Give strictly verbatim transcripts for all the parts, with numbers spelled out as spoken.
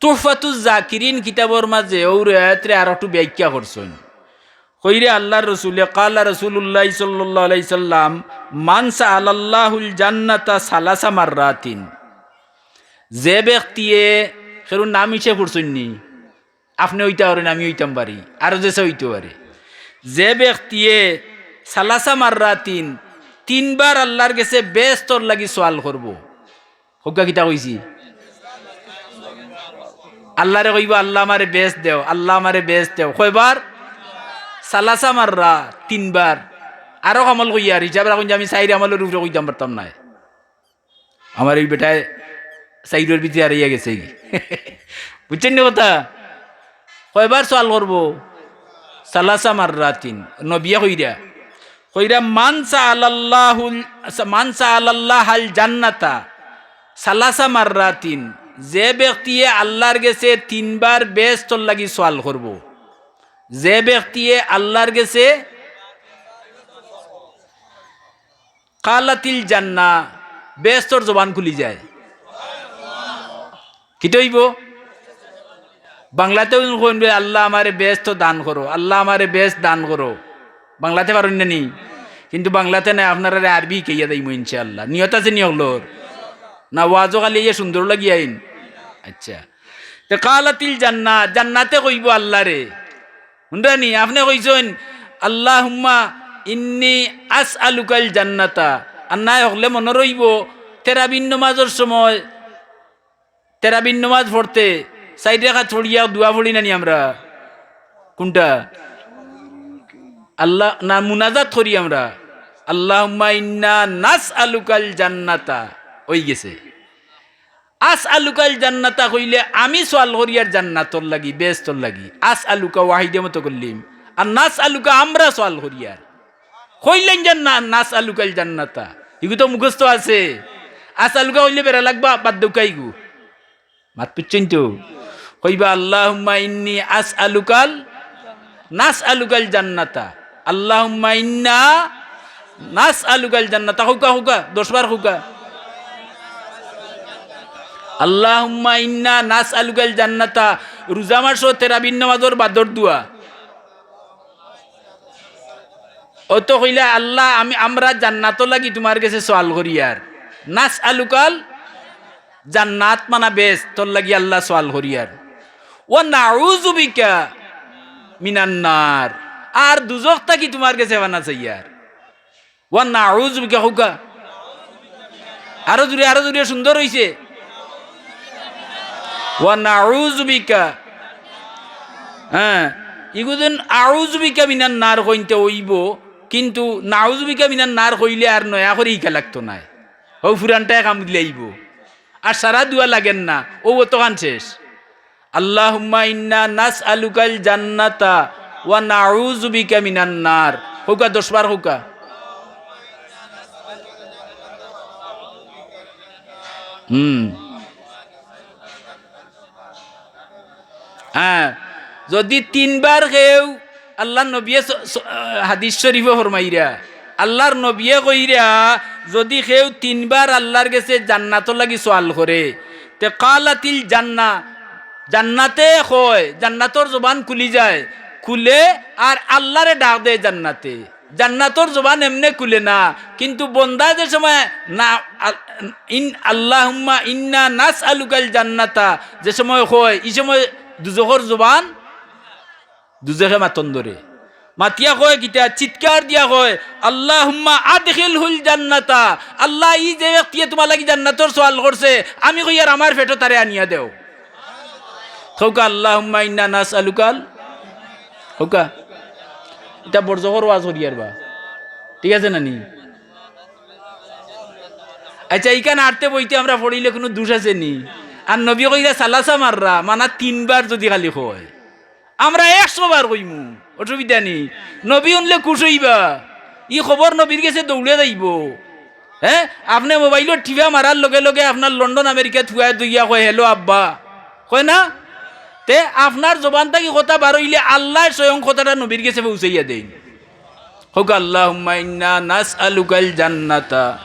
তুহফাতুজ জাকিরিন কিতাবর মাঝে অউ রেওয়ায়াতরে আরো একটু ব্যাখ্যা করছইন। কইরা আল্লাহর রসুলে, কালা রাসূলুল্লাহ সাল্লাল্লাহু আলাইহি সাল্লাম, মান সাআলাল্লাহুল জান্নাতা সালাসা মাররাতিন। যে ব্যক্তিয়ে, কেউর নাম হিসাব করছইন নি, আপনে অইতা পারইন, আমি অইতাম পারি, আরো যেছে অইতো পারে। যে ব্যক্তিয়ে সালাসা মাররাতিন, তিনবার আল্লাহর গেছে বেহেস্তর লাগি সওয়াল করবো। কউক্কা কিতা কইছি? আল্লাহরে কইবো, "আল্লাহ আমারে বেহেস্ত দেও, আল্লাহ আমারে বেহেস্ত দেও।" কয়বার? সালাসা মাররা, তিনবার। আরো আমল কইয়ার, হিসাব রাখইন যে আমি চাইর আমলর উপরে কইতাম পারতাম নায়। আমার এই বেটায় চাইরর ভিতরে হারাইয়া গেছে কি? বুঝছইন নি কথা? কয়বার সওয়াল করবো? সালাসা মাররাতিন। নবিয়ে কইরা, কইরা, "মান সাআলাল্লাহুল, মান সাআলাল্লাহাল জান্নাতা সালাসা মাররাতিন।" যে ব্যক্তিয়ে আল্লাহর গেছে তিনবার বেহেস্তর লাগি সওয়াল করবো, যে ব্যক্তিয়ে আল্লাহর গেছে কালাতিল জান্নাহ, বেহেস্তর জবান খুলি যায়। কিতা অইবো? বাংলাতেও কইন বলে, "আল্লাহ আমারে বেহেস্ত দান করো, আল্লাহ আমারে বেহেস্ত দান করো।" বাংলাতে পারইন না নি? কিন্তু বাংলাতে নায়, আপনারারে আরবি হিকাইয়া যাইমু ইনশাআল্লাহ। নিয়ত আছে নি অকলর? না ওয়াজও খালি ইয়া সুন্দর লাগি আইন? আচ্ছা। তে কালাতিল জান্নাহ, জান্নাতে কইবো আল্লাহরে, হুনরা নি, আপনে কইছইন, "আল্লাহুম্মা ইন্নি আসআলুকাল জান্নাতা।" আর নায় অকলে মনো রইবো, তেরাবির নমাজর সময়, তেরাবির নমাজ পড়তে, চাইর রাকাত পড়িয়া দোয়া পড়ি না নি আমরা? কুনটা? আল্লাহ, না মুনাজাত করি আমরা, "আল্লাহুম্মা ইন্না নাসআলুকাল জান্নাতা।" অইগেছে। আসআলুকাল জান্নাতা কইলে আমি সওয়াল করিয়ার জান্নাতর লাগি, বেহেস্তর লাগি। আসআলুকা ওয়াহিদে মুতাকাল্লিম। আর নাসআলুকা আমরা সওয়াল করিয়ার। কইলাইন যে না, নাসআলুকাল জান্নাতা। ইগু তো মুখস্থ আছে। আসআলুকা কইলে বেড়া লাগবা, বাদ দেউক্কা ইগু। মাত বুঝছইন তো? কইবা, "আল্লাহুম্মা ইন্নি আসআলুকাল, নাসআলুকাল জান্নাতা।" আল্লাহুম্মা ইন্না নাসআলুকাল জান্নাতা। কউক্কা, কউক্কা, দশ বার কউক্কা। আল্লাহুম্মা ইন্না নাসআলুকাল জান্নাতা। রোজা মাসো তেরাবির নমাজর বাদর দোয়া। অউ তো কইলা, "আল্লাহ, আমি, আমরা জান্নাতর লাগি তুমার গেছে সওয়াল করিয়ার।" নাসআলুকাল জান্নাত মানা বেহেস্তর লাগি আল্লাহ সওয়াল করিয়ার। "ওয়া নাউযু বিকা মিনান নার।" আর দুজখ থাকি তুমার গেছে পানা চাইয়ার। "ওয়া নাউযু বিকা" কউক্কা। আরো জুরে, আরো জুরে, সুন্দর অইছে। "ওয়া নাউযু বিকা।" হ্যাঁ, ইগুদিন "আউযু বিকা মিনান নার" কইনতে অইবো, কিন্তু "নাউযু বিকা মিনান নার" কইলে আর নয়া করি হিকা লাগতো নায়। অউ পুরানটায় কাম দিলাইবো। আর সারা দোয়া লাগের না, অউ অতখান শেষ। "আল্লাহুম্মা ইন্না নাসআলুকাল জান্নাতা ওয়া নাউযু বিকা মিনান নার।" কউক্কা, দশ বার কউক্কা। হুম। হ্যাঁ, যুদি তিনবার কেউ আল্লাহর নবিয়ে স-, স-, হাদিস শরীফো ফরমাইরা, আল্লাহর নবিয়ে কইরা, যুদি কেউ তিনবার আল্লাহর গেছে জান্নাতর লাগি সওয়াল করে, তে কালাতিল জান্নাহ, জান্নাতে কয়, জান্নাতর জবান খুলি যায়, খুলে আর আল্লাহরে ডাক দেয় জান্নাতে। জান্নাতর জবান এমনে খুলে না, কিন্তু বন্দা যে সময় না, আল-, ইন-, "আল্লাহুম্মা ইন্না নাসআলুকাল জান্নাতা" যে সময় কয়, ই সময় দুজখর জবান দুজখে মাতন ধরে। মাতিয়া কয় কিতা? চিৎকার দিয়া কয়, "আল্লাহুম্মা আদখিলহুল জান্নাতা।" আল্লাহ, ই যে ব্যক্তিয়ে তুমার লাগি জান্নাতর সওয়াল করছে, আমি কইয়ার আমার পেটো তারে আনিয়া দেও। কউক্কা, "আল্লাহুম্মা ইন্না নাসআলুকাল।" কউক্কা। ইটা বড় জবর ওয়াজ করিয়ার বা। ঠিক আছে না নি? আচ্ছা, ইখান আটতে বইতে আমরা পড়িলে কুনু দুষ আছে নি? আর নবী কইরা সালাসা মাররা, মানা তিনবার যুদি খালি কয়। আমরা একশো বার কইমু, অসুবিধা নি। নবী হুনলে খুশ অইবা, ই খবর নবীর গেছে দৌড়ে যাইবো। হ্যাঁ, আপনে মোবাইলর টিপা মারার লগে লগে আপনার লন্ডন আমেরিকাত ফুয়ায় দইয়া কয়, "হ্যালো আব্বা," কয় না? তে আপনার জবান থাকি কথা বার অইলে আল্লায় স্বয়ং কথাটা নবীর গেছে পৌঁছাইয়া দেইন। কউক্কা, "আল্লাহুম্মা ইন্না নাসআলুকাল জান্নাতা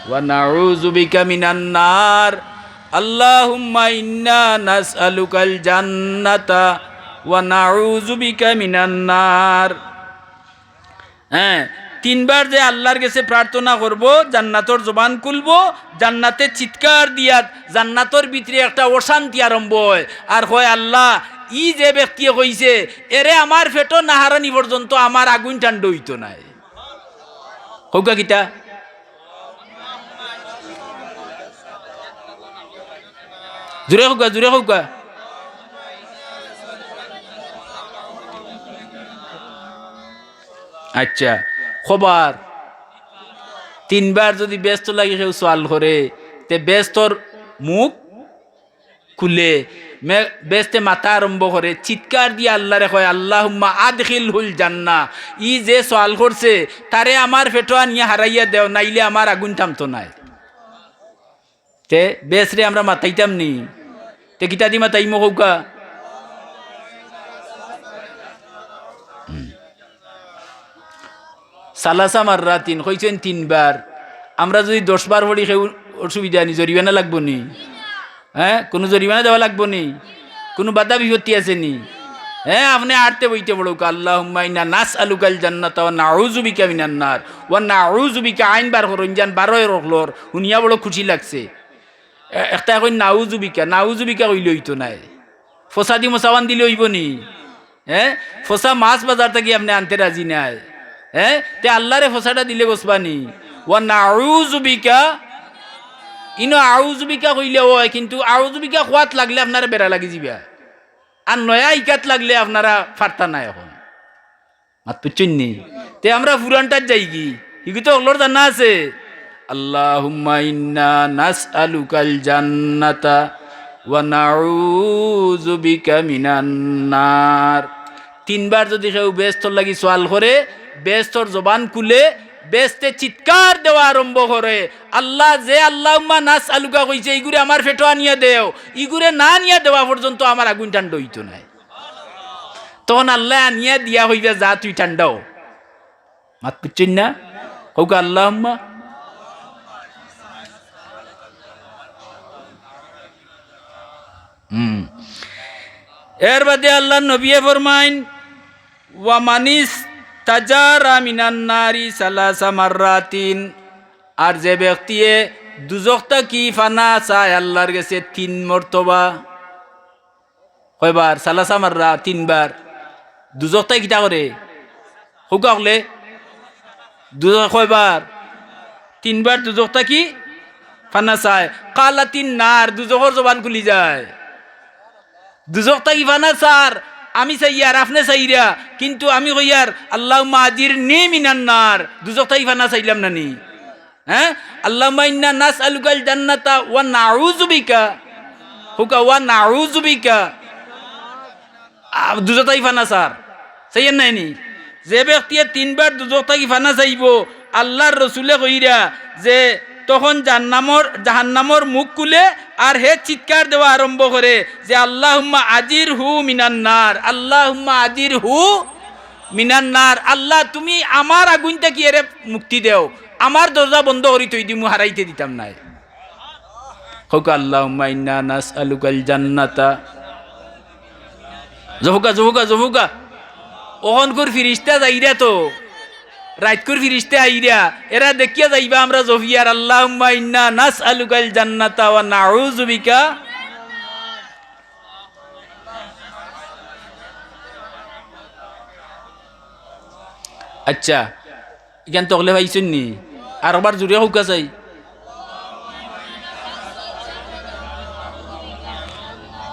ওয়া নাউযু বিকা মিনান নার।" আল্লাহুম্মা ইন্না নাসআলুকাল জান্নাতা ওয়া নাউযু বিকা মিনান নার। হ্যাঁ, তিনবার যে আল্লার গেছে প্রার্থনা করবো, জান্নাতর জবান খুলবো, জান্নাতে চিৎকার দিয়া জান্নাতর ভিতরে একটা অশান্তি আরম্ভ অয়। আর কয়, "আল্লাহ, ই যে ব্যক্তিয়ে কইছে, এরে আমার পেটো না হারানি পর্যন্ত আমার আগুইন ঠান্ডা অইতো নায়।" কউক্কা কিতা? জুরে কউক্কা, জুরে কউক্কা। আচ্ছা, কবার তিনবার যুদি বেহেস্তর লাগি কেউ সওয়াল করে, তে বেহেস্তর মুখ খুলে, মে-, বেহেস্তে মাতা আরম্ভ করে, চিৎকার দিয়া আল্লারে কয়, "আল্লাহুম্মা আদখিলহুল জান্নাহ।" ই যে সওয়াল করছে, তারে আমার পেটো আনিয়া হারাইয়া দেও, নাইলে আমার আগুইন থামতো নায়। তে বেহেস্তরে আমরা মাতাইতাম নি? তে কিতা দি মাতাইমু কউক্কা? হুম। সালাসা মাররাতিন, কইছইন তিনবার। আমরা যুদি দশ বার পড়ি, কেউ অসুবিধা নি? জরিমানা লাগবো নি? হ্যাঁ, কুনু জরিমানা দেওয়া লাগবো নি? কুনু বাধা বিপত্তি আছে নি? হ্যাঁ, আপনে আটতে বইতে পড়উক্কা, "আল্লাহুম্মা ইন্না নাসআলুকাল জান্নাতা ওয়া নাউযু বিকা মিনান নার।" ওয়া নাউযু বিকা আইন বার করইন যান, বারো অকলর, হুনিয়া বড় খুশি লাগছে। এ-, একটা কইন নাউযু বিকা, নাউযু বিকা কইলে অইতো নায়। ফসাদি মশাওয়ান দিলে অইবো নি? হ্যাঁ? ফসা মাছ বাজার থাকি আপনে আনতে রাজি নায়। হ্যাঁ? তে আল্লারে ফসাটা দিলে গছবা নি? ওয়া নাউযু বিকা, ইনো আউযু বিকা কইলে অয়, কিন্তু আউযু বিকা কওয়াত লাগলে আপনারা বেড়া লাগি যিবা। আর নয়া ইকাত লাগলে আপনারা ফারতা নায় অখন। মাত বুঝছইন নি? তে আমরা পুরানটাত যাইগি। হিগু তো অকলর জানা আছে। আল্লাহুম্মা ইন্না নাসআলুকাল জান্নাতা ওয়া নাউযু বিকা মিনান নার। তিনবার যুদি কেউ বেহেস্তর লাগি সওয়াল করে, বেহেস্তর জবান খুলে, বেহেস্তে চিৎকার দেওয়া আরম্ভ করে, "আল্লাহ, যে আল্লাহুম্মা নাসআলুকা কইছে, ইগুরে আমার পেটো আনিয়া দেও, ইগুরে না আনিয়া দেওয়া পর্যন্ত আমার আগুইন ঠান্ডা অইতো নায়।" তখন আল্লায় আনিয়া দিয়া কইবা, "যা, তুই ঠান্ডা অ।" মাত বুঝছইন না? কউক্কা আল্লাহুম্মা। হুম। এর বাদে আল্লার নবিয়ে ফরমাইন, "ওয়া মানিস তাজারা মিনান নারি সালাসা মাররাতিন।" আর যে ব্যক্তিয়ে দুজখ থাকি ফানা চায় আল্লার গেছে তিন মর্তবা, কয়বার? সালাসা মাররা, তিনবার। দুজখ থাকি কিতা করে? কউক্কা অকলে। দুজখ কয়বার? তিনবার দুজখ থাকি ফানা চায়। কালাতিন নার, দুজখর জবান খুলি যায়। দুজখ থাকি ফানা চার, আমি চাইয়ার, আপনে চাইরা, কিন্তু আমি কইয়ার, "আল্লাহুম্মা আজিরনি মিনান নার।" দুজখ থাকি ফানা চাইলাম না নি? হ্যাঁ? "আল্লাহুম্মা ইন্না নাসআলুকাল জান্নাতা ওয়া নাউযু বিকা।" কউক্কা, "ওয়া নাউযু বিকা।" আ, দুজখ থাকি ফানা চার। চাইয়ার নায় নি? যে ব্যক্তিয়ে তিনবার দুজখ থাকি ফানা চাইবো, আল্লার রসুলে কইরা যে তখন জাহান্নামর, জাহান্নামর মুখ খুলে আর হে চিৎকার দেওয়া আরম্ভ করে যে, "আল্লাহুম্মা আজিরহু মিনান নার, আল্লাহুম্মা আজিরহু মিনান নার।" আল্লাহ, তুমি আমার আগুইন থাকি এরে মুক্তি দেও, আমার দরজা বন্ধ করি থই দিমু, হারাইতে দিতাম নায়। কউক্কা, "আল্লাহুম্মা ইন্না নাসআলুকাল জান্নাতা।" জফুকা, জফুকা, জফুকা। অখনকুর ফিরিস্তা যাইরা তো, রাইতকুর ফিরিস্তা আইরা, এরা দেখিয়া যাইবা আমরা জফিয়ার, "আল্লাহুম্মা ইন্না নাসআলুকাল জান্নাতা ওয়া নাউযু বিকা।" আচ্ছা, ইখান তো অকলে পাইছইন নি? আরবার জুরে কউক্কা চাই।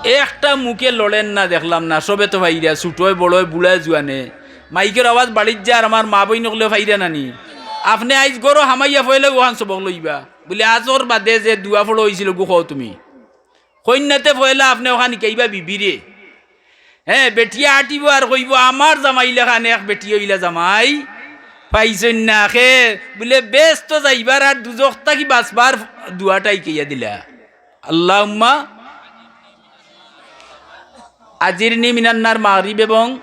একটা মুখে লড়ের না, দেখলাম না, সবে তো পাইরা, ছুটোয় বড়োয় বুড়ায় জুয়ানে। মাইকর আওয়াজ বাড়িত যার, আমার মা বইন অকলেও পাইরা না নি? আপনে আইজ ঘরো হামাইয়া পয়লা অখান সবক লইবা। বুলে, "আজর বাদে যে দোয়া পড়া অইছিল, গু কও তুমি।" কইন্যাতে পয়লা আপনে অখান হিকাইবা বিবিরে। হ্যাঁ, বেটিয়ে আটিবো আর কইবো, "আমার জামাই লাখান এক বেটি অইলা জামাই পাইছইন না।" কে বুলে, বেহেস্তো যাইবার আর দুজখ থাকি বাঁচবার দোয়াটা হিকাইয়া দিলা। আল্লাহুম্মা আজিরনি মিনান নার মাগরিব এবং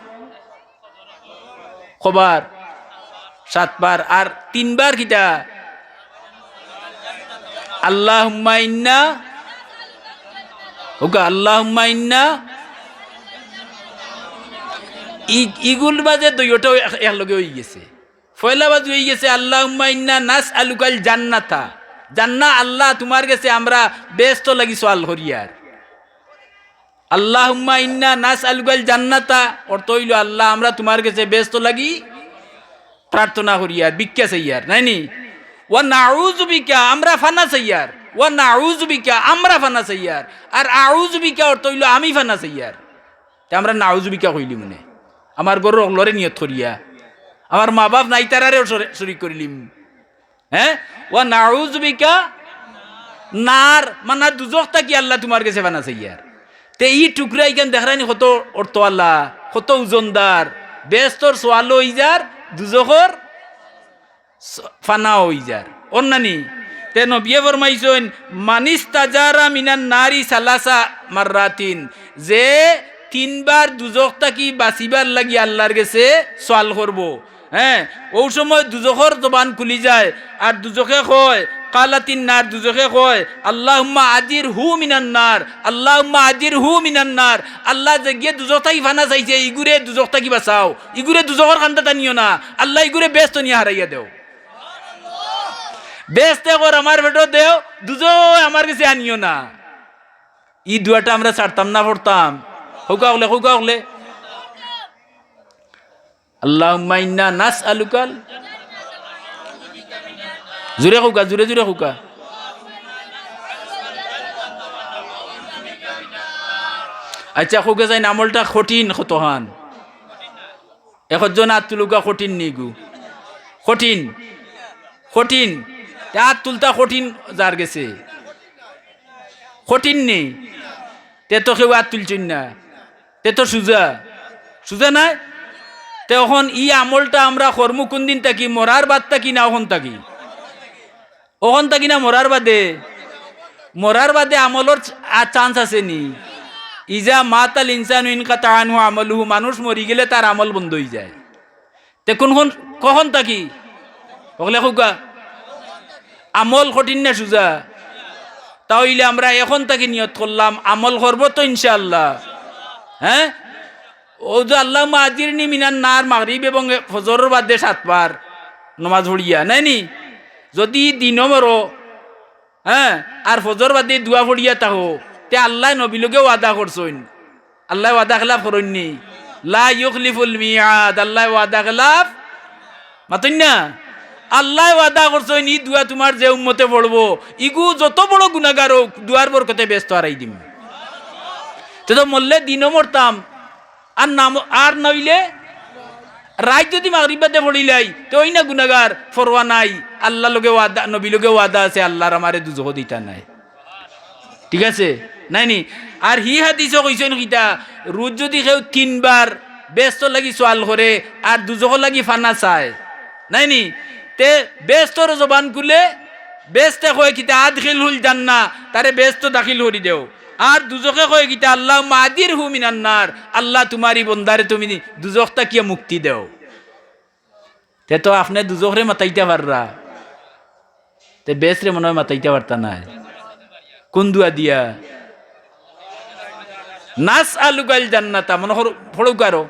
কবার? সাতবার। আর তিনবার কিতা? আল্লাহুম্মা ইন্না কউক্কা, আল্লাহুম্মা ইন্না, ই-, ইগুর মাঝে দুইওটাও এক, একলগে অইগেছে। পয়লা বাজু অইগেছে, আল্লাহুম্মা ইন্না নাসআলুকাল জান্নাতা। জান্না-, আল্লাহ, তুমার গেছে আমরা বেহেস্ত লাগি সওয়াল করিয়ার। আল্লাহুম্মা ইন্না নাসআলুকাল জান্নাতা অর্থ অইলো, আল্লাহ, আমরা তুমার গেছে বেহেস্ত লাগি প্রার্থনা করিয়ার, ভিক্ষা চাইয়ার, নায়নি? ওয়া নাউযু বিকা, আমরা ফানা চাইয়ার। ওয়া নাউযু বিকা, আমরা ফানা চাইয়ার। আর আউযু বিকা অর্থ অইলো, আমি ফানা চাইয়ার। তে আমরা নাউযু বিকা কইলিমু নে। আমার ঘরর অকলরে নিয়ত করিয়া, আমার মা-বাফ নাই, তারারেও শরে-, শরিক করিলিমু। হ্যাঁ? ওয়া নাউযু বিকা নার, মানা দুজখ থাকি আল্লাহ তুমার গেছে ফানা চাইয়ার। তে ই টুকরা ইখান দেখরায়নি কত অর্থআলা, কত ওজনদার। বেহেস্তর সওয়ালও অইযার, দুজখর স-, ফানাও অইযার। অর নানি? তে নবিয়ে ফরমাইছইন, "মানিস্তাজারা মিনান নারি সালাসা মাররাতিন", যে তিনবার দুজখ থাকি বাচিবার লাগি আল্লার গেছে সওয়াল করবো, হ্যাঁ, অউ সময় দুজখর জবান খুলি যায়, আর দুজখে কয়, কালাতিন নার, দুজখে কয়, "আল্লাহুম্মা আজিরহু মিনান নার, আল্লাহুম্মা আজিরহু মিনান নার", আল্লাহ, যেগিয়ে দুজখ থাকি ফানা চাইছে, ইগুরে দুজখ থাকি বাচাও, ইগুরে দুজখর কান্দাত আনিও না, আল্লাহ, ইগুরে বেহেস্ত নিয়া হারাইয়া দেও। বেহেস্তে ঘর আমার পেটো দেও, দুজখ আমার গেছে আনিও না। ই দোয়াটা আমরা ছাড়তাম না, পড়তাম। কউক্কা অকলে, কউক্কা অকলে। আল্লাহুম্মা ইন্না নাসআলুকাল। জুরে কউক্কা, জুরে জুরে কউক্কা। আচ্ছা, কউক্কা চাইন, আমলটা কঠিন কতখান? একজন আত তুলউক্কা, কঠিন নি গু? কঠিন, কঠিন। তে আত তুলতা কঠিন যার গেছে। কঠিন নি? তে তো কেউ আত তুলছইন না। তে তো সুজা। সুজা নায়? তে অখন ই আমলটা আমরা করমু কুনদিন থাকি? মরার বাদ থাকি না অখন থাকি? অখন থাকি না মরার বাদে? মরার বাদে আমলর চ-, আর chance আছে নি? ইজা মাতাল ইনসানু ইনকাতা আনহু আমলুহু, মানুষ মরি গেলে তার আমল বন্ধ অইযায়। তে কুনখন, কখন থাকি? অকলে কউক্কা। আমল কঠিন না সুজা? তা অইলে আমরা এখন থাকি নিয়ত করলাম, আমল করবো তো ইনশাআল্লাহ। হ্যাঁ? অউ যে আল্লাহুম্মা আজিরনি মিনান নার, মাগরিব এবং ফজরর বাদে সাতবার নমাজ পড়িয়া, নায়নি? যুদি দিনো মরো, হ্যাঁ, আর ফজর বাদে দোয়া পড়িয়া থাকো, তে আল্লায় নবীর লগে ওয়াদা করছইন। আল্লায় ওয়াদা খেলাফ করইন নি? লা ইউখলিফুল মিআদ, আল্লায় ওয়াদা খেলাফ, মাতইন না? আল্লায় ওয়াদা করছইন, ই দোয়া তুমার যে উম্মতে পড়বো, ইগু যত বড় গুনাগার অউক, দোয়ার বরকতে বেহেস্ত হারাই দিমু। তে তো মরলে দিনো মরতাম, আর না ম-, আর না অইলে রাইত যুদি মাগরিব বাদে পড়িলাই, তে অই না গুনাগার, পরোয়া নাই। আল্লার লগে ওয়াদা, নবীর লগে ওয়াদা আছে, আল্লার আমারে দুজখো দিতা নায়। ঠিক আছে? নায়নি? আর হি হাদিসো কইছইন কিতা, রুজ যুদি কেউ তিনবার বেহেস্তর লাগি সওয়াল করে আর দুজখর লাগি ফানা চায়, নায়নি? তে বেহেস্তর জবান খুলে, বেহেস্তে কয় কিতা, "আদখিলহুল জান্নাহ", তারে বেহেস্তো দাখিল করি দেও। আর দুজখে কয় কিতা, "আল্লাহুম্মা আজিরহু মিনান নার", আল্লাহ, তুমার ই বন্দারে তুমি দুজখ থাকিয়া মুক্তি দেও। তে তো আপনে দুজখরে মাতাইতা পাররা, তে বেহেস্তরে মনে অয় মাতাইতা পারতা নায়। কুন দোয়া দিয়া? নাসআলুকাল জান্নাতা, মনো করো, পড়উক্কা আরো।